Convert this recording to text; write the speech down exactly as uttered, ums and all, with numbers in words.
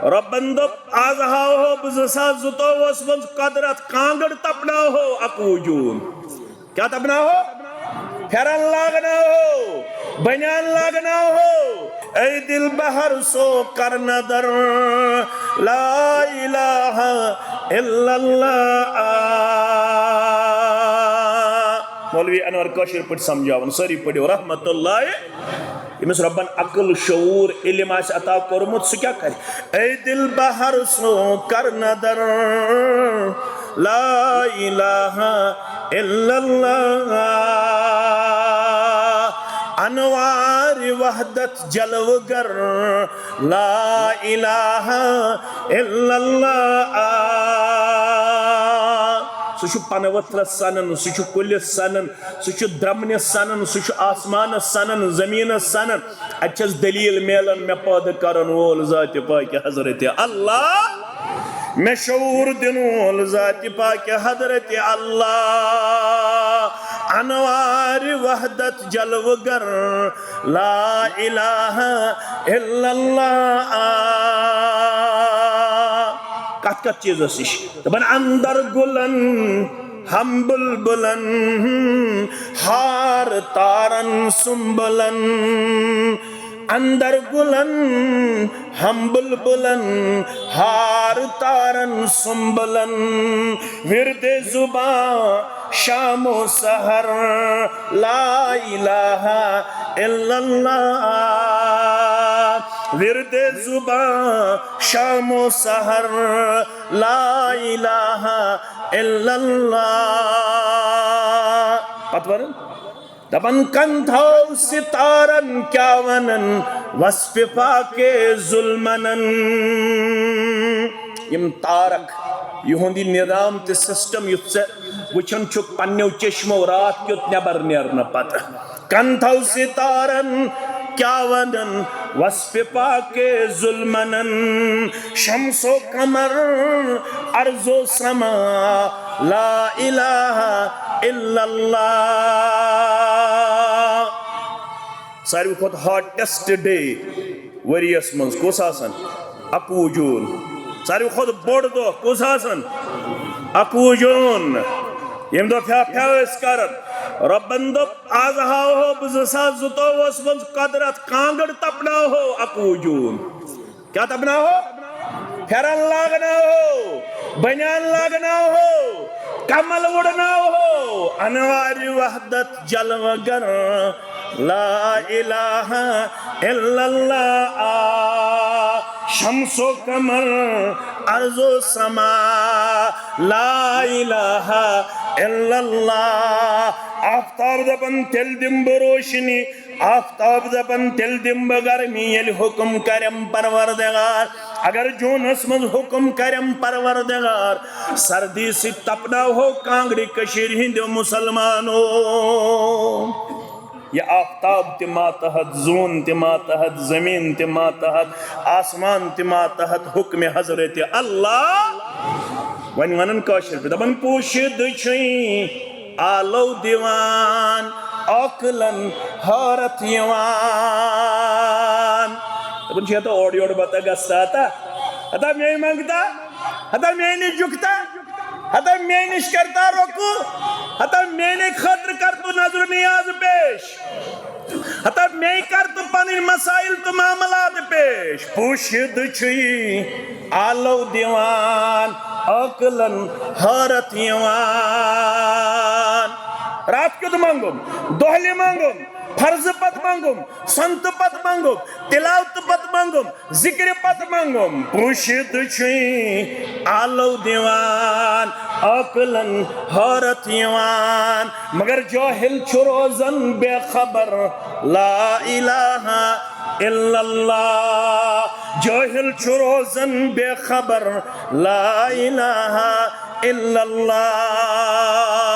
رۄبن دوٚپ، "از ہاوہو بہٕ زٕ ساس زٕتووُہس منٛز قۄدرت، کانٛگٕر تپناوہو اَکوُہ جوٗن۔" کیٛاہ تپناوہو؟ پھٮ۪رن لاگناوہو، بنیان لاگناوہو۔ اے دل بہر سو کر نظر، لا الہ الا اللہ۔ مولوی انور کٲشِر پٲٹھۍ سمجھاوان، سٲری پٔرِو رحمت اللہ۔ ییٚمِس رۄبن عقل، شعوٗر، علم آسہِ عطا کوٚرمُت، سُہ کیٛاہ کرِ؟ اے دل بہر سو کر نظر، لا الہ الا اللہ۔ انوار وحدت جلوگر، لا الہ الا اللہ۔ سُہ چھُ پنہٕ ؤتھرس سنان، سُہ چھُ کُلِس سنان، سُہ چھُ درمنِس سنان، سُہ چھُ آسمانس سنان، زمینس سنان۔ اتہِ چھس دلیل میلان مےٚ پٲدٕ کرن وول ذاتِ پاکِ حضرت اللہ، مےٚ شعوٗر دِنہٕ وول ذاتِ پاکِ حضرت اللہ، انوارِ وحدت جلوٕ گر، لا الہ الا اللہ۔ کتھ کتھ چیٖزس نِش؟ دپان اندر گُلن ہم بلبلن، ہار تارن سنبلن۔ اندر گُلن ہم بلبلن، ہار تارن سنبلن۔ ورد زباں شام و سحر، لا الہ الا اللہ۔ ورد زباں شام و سحر، لا الہ الا اللہ۔ پتہٕ ورن دپان کن تھاو ستارن کیا ونن، وصف پاک ظلمنن۔ یم تارک، یہند یہ نظام تہٕ سسٹم یُتھ ژےٚ وچھان چھُکھ پننیو چشمو راتھ کیُتھ نٮ۪بر نیرنہٕ پتہٕ۔ کن تھاو ستارن کیا ونن، وصف پاک ظلمنن۔ شمس و قمر، ارض و سما، لا الہ الا اللہ۔ ساروی کھۄتہٕ ہاٹیسٹ ڈے ؤریَس منٛز کُس آسان؟ اَکوُہ جوٗن۔ ساروی کھۄتہٕ بوٚڑ دۄہ کُس آسان؟ اَکوُہ جوٗن۔ ییٚمہِ دۄہ پھیٛا پھیٛا ٲسۍ کران۔ رۄبَن دوٚپ، "از ہاوہو بہٕ زٕ ساس زٕتووُہَس منٛز قۄدرت، کانٛگٕر تپناوہو اَکوُہ جوٗن۔" کیٛاہ تپناوہو؟ پھٮ۪رن لاگناوہو، بنیان لاگناوہو، کمل وُڑناوہو، انوارِ وحدت جلوہ گر، لا الہ الا اللہ۔ شمس و قمر، ارض و سما، لا الہ الا اللہ۔ آفتاب دپان، تیٚلہِ دِمہٕ بہٕ روشنی۔ آفتاب دپان، تیٚلہِ دِمہٕ بہٕ گرمی، ییٚلہِ حُکم کرٮ۪م پروردگار۔ اگر جوٗنس منٛز حُکم کرٮ۪م پروردگار، سردی سۭتۍ تپناوہو کانٛگرِ کٔشیٖرِ ہٕنٛدیو مُسلمانو۔ یہِ آفتاب تہِ ماتحت، زوٗن تہِ ماتحت، زٔمیٖن تہِ ماتحت، آسمان تہِ ماتحت حُکمِ حضرت اللہ۔ وۄنۍ ونان کٲشِر پٲٹھۍ، دپان، پوٗشِدٕ چھُے آلو دِوان، عٲقلن حٲرتھ یِوان۔ دپان چھِ، ہتا اورٕ یورٕ بتا گژھتا، ہتا، ہتا مے منگتا، ہتا مے نِش جُکتا، ہتا مے نِش کرتا رۄکوٗ، ہتا میانہِ خٲطرٕ کر تو نذر و نیاز پیش۔ ہتا مے کر تو پنٕنۍ مسائل تہٕ معاملات پیش۔ پوٗشِدٕ چھُے آلو دِوان، عٲقلن حٲرتھ یِوان۔ راتھ کیُتھ منٛگُم، دۄہلہِ منٛگُم، فرضہٕ پتہٕ منٛگُم، سنتہٕ پتہٕ منٛگُم، تلاوتہٕ پتہٕ منٛگُم، ذکرِ پتہٕ منٛگُم۔ پوٗشِدٕ چھُے آلو دِوان، عٲقلن حٲرتھ یِوان۔ مگر جٲہِل چھُ روزان بے خبر، لا الہ الا اللہ۔ جٲہِل چھُ روزان بے خبر، لا الہ الا اللہ۔